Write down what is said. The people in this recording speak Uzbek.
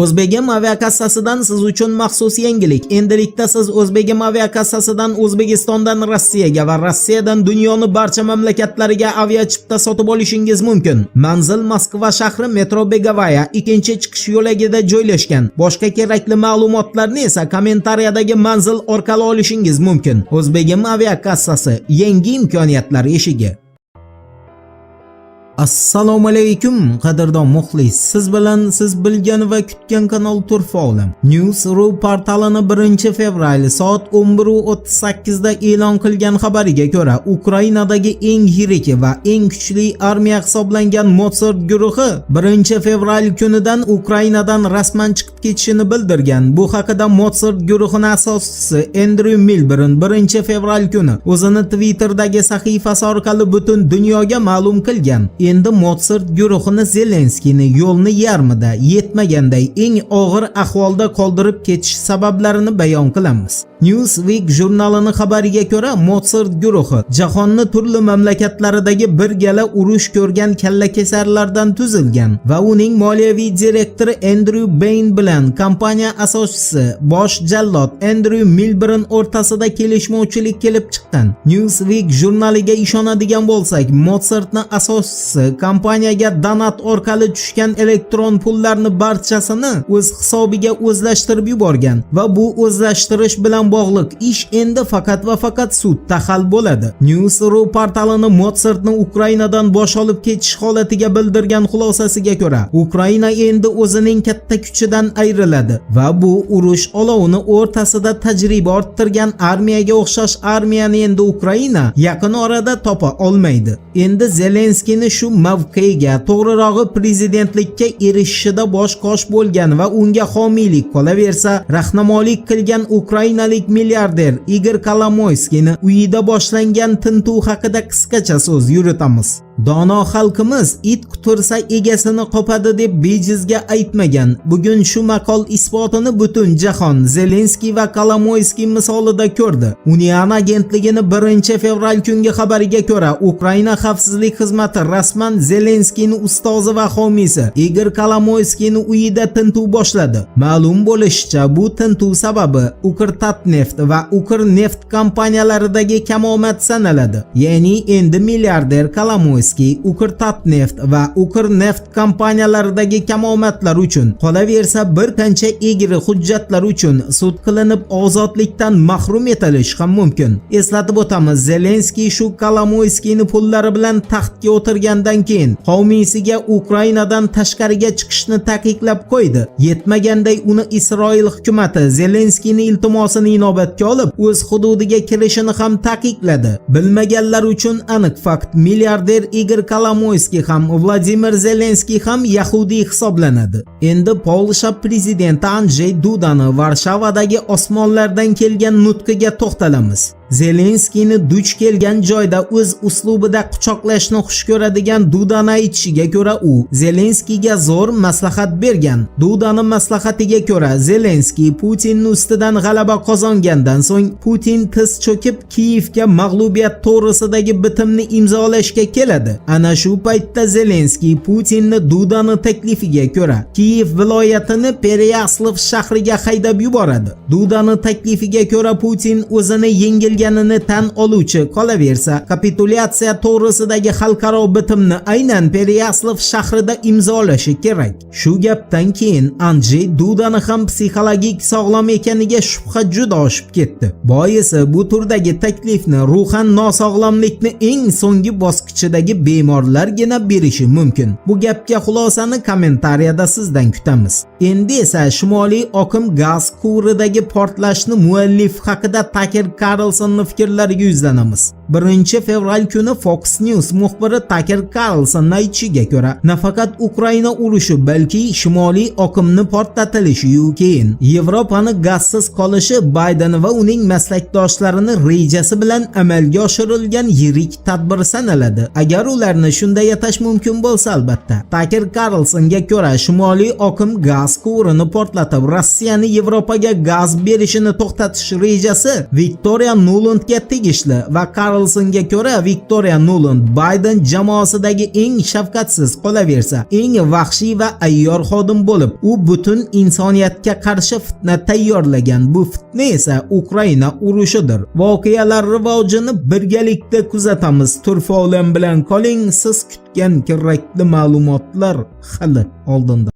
O'zbegim aviakassasidan siz uchun maxsus yangilik. Endilikda siz O'zbegim aviakassasidan O'zbekistondan Rossiyaga va Rossiyadan dunyoni barcha mamlakatlariga aviachipta sotib olishingiz mumkin. Manzil: Moskva shahri, metro Begovaya, ikkinchi chiqish yo'lagida joylashgan. Boshqa kerakli ma'lumotlarni esa kommentariyadagi manzil orqali olishingiz mumkin. O'zbegim aviakassasi – yangi imkoniyatlar eshigi. Assalomu alaykum, qadrdon muxlis. Siz bilan siz bilgan va kutgan kanal Turfa Olam. News.ru portalini 1-fevral soat 11:38 da e'lon qilgan xabariga ko'ra, Ukrainadagi eng yirik va eng kuchli armiya hisoblangan Motsart guruhi 1-fevral kunidan Ukrainadan rasman chiqib ketishini bildirgan. Bu haqida Motsart guruhining asoschisi Endryu Milburn 1-fevral kuni o'zini Twitter'dagi sahifasi orqali butun dunyoga ma'lum qilgan. Endi Motsart guruhini Zelenskiyni yo'lni yarmida, yetmaganday eng og'ir ahvolda qoldirib ketish sabablarini bayon qilamiz. Newsweek jurnalining xabariga ko'ra, Motsart guruhi jahonni turli mamlakatlaridagi bir gala urush ko'rgan kallakesarlardan tuzilgan va uning moliyaviy direktori Endryu Bain bilan kompaniya asoschisi, bosh jallod Endryu Milburn o'rtasida kelishmovchilik kelib chiqqan. Newsweek jurnaliga ishonadigan bo'lsak, Motsartni asoschisi kompaniyaga donat orqali tushgan elektron pullarni barchasini o'z hisobiga o'zlashtirib yuborgan va bu o'zlashtirish bilan bog'liq ish endi faqat va faqat sudda hal bo'ladi. News.ru portalini Motsartni Ukrainadan bosh olib ketish holatiga bildirgan xulosasiga ko'ra, Ukraina endi o'zining katta kuchidan ayriladi va bu urush olovini o'rtasida tajriba orttirgan armiyaga o'xshash armiyani endi Ukraina yaqin orada topa olmaydi. Endi Zelenskiyni shu mavqega, to'g'rirog'i, prezidentlikka erishishida bosh qosh bo'lgan va unga homiylik, qolaversa, rahnamolik qilgan ukrainalik milliarder Igor Kolomoyskiyni uyida boshlangan tintuv haqida qisqacha so'z yuritamiz. Dono xalqimiz "It qutursa, egasini qopadi" deb bejizga aytmagan. Bugun shu maqol isbotini butun jahon Zelenskiy va Kolomoyskiy misolida ko'rdi. Unian agentligini 1-fevral kungi xabariga ko'ra, Ukraina xavfsizlik xizmati rasman Zelenskiyni ustozi va homiysi Igor Kolomoyskiyni uyida tintuv boshladi. Ma'lum bo'lishicha, bu tintuv sababi Ukrtatneft va Ukrneft kompaniyalaridagi kamomad sanaladi. Ya'ni endi milliarder Kolomoyskiy Ukrtatneft va Ukrneft kompaniyalaridagi kamomadlar uchun, qolaversa, bir qancha egri hujjatlar uchun sud qilinib, ozodlikdan mahrum etilishi ham mumkin. Eslatib o'tamiz, Zelenskiy shu Kolomoyskiyni pullari bilan taxtga o'tirgandan keyin homiysiga Ukrainadan tashqariga chiqishni taqiqlab qo'ydi. Yetmaganday, uni Isroil hukumati Zelenskiyni iltimosini inobatga olib, o'z hududiga kirishini ham taqiqladi. Bilmaganlar uchun aniq fakt: milliarder Igor Kolomoyskiy ham, Vladimir Zelenskiy ham yahudiy hisoblanadi. Endi Polsha prezidenti Andjey Dudani Varshavadagi osmonlardan kelgan nutqiga to'xtalamiz. Zelenskiyni duch kelgan joyda o'z uslubida quchoqlashni xush ko'radigan Dudani aytishiga ko'ra, u Zelenskiyga zo'r maslahat bergan. Dudani maslahatiga ko'ra, Zelenskiy Putinni ustidan g'alaba qozongandan so'ng Putin tiz cho'kib, Kiyevga mag'lubiyat to'g'risidagi bitimni imzolashga keladi. Ana shu paytda Zelenskiy Putinni Dudani taklifiga ko'ra Kiyev viloyatini Pereyaslav shahriga haydab yuboradi. Dudani taklifiga ko'ra, Putin o'zini yengilganini tan oluvchi, qolaversa, kapitulyatsiya to'g'risidagi xalqaro bitimni aynan Pereyaslav shahrida imzolashi kerak. Shu gapdan keyin Andjey Dudani ham psixologik sog'lom ekaniga shubha juda oshib ketdi. Boisi, bu turdagi taklifni ruhan nosog'lomlikni eng so'nggi bosqichidagi bemorlargina berishi mumkin. Bu gapga xulosani kommentariyada sizdan kutamiz. Endi esa Shimoliy oqim gaz quvuridagi portlashni muallif haqida Taker Karlsonni fikrlariga yuzlanamiz. 1-fevral kuni Fox News muxbiri Taker Karlsonning aytishiga ko'ra, nafaqat Ukraina urushi, balki Shimoliy oqimni portlatilishi-yu keyin Yevropani gazsiz qolishi Bayden va uning maslakdoshlarini rejasi bilan amalga oshirilgan yirik tadbir sanaladi. Agar ularni shunday atash mumkin bo'lsa, albatta. Taker Karlsonga ko'ra, Shimoliy oqim gaz quvurini portlatib, Rossiyani Yevropaga gaz berishini to'xtatish rejasi Viktoriya Nulandga tegishli va Karlson Karlsonga ko'ra, Viktoriya Nuland Bayden jamoasidagi eng shafqatsiz, qolaversa, eng vahshiy va ayyor xodim bo'lib, u butun insoniyatga qarshi fitna tayyorlagan. Bu fitna esa Ukraina urushidir. Voqealar rivojini birgalikda kuzatamiz. Turfa olam bilan qoling, siz kutgan kerakli ma'lumotlar hali oldinda.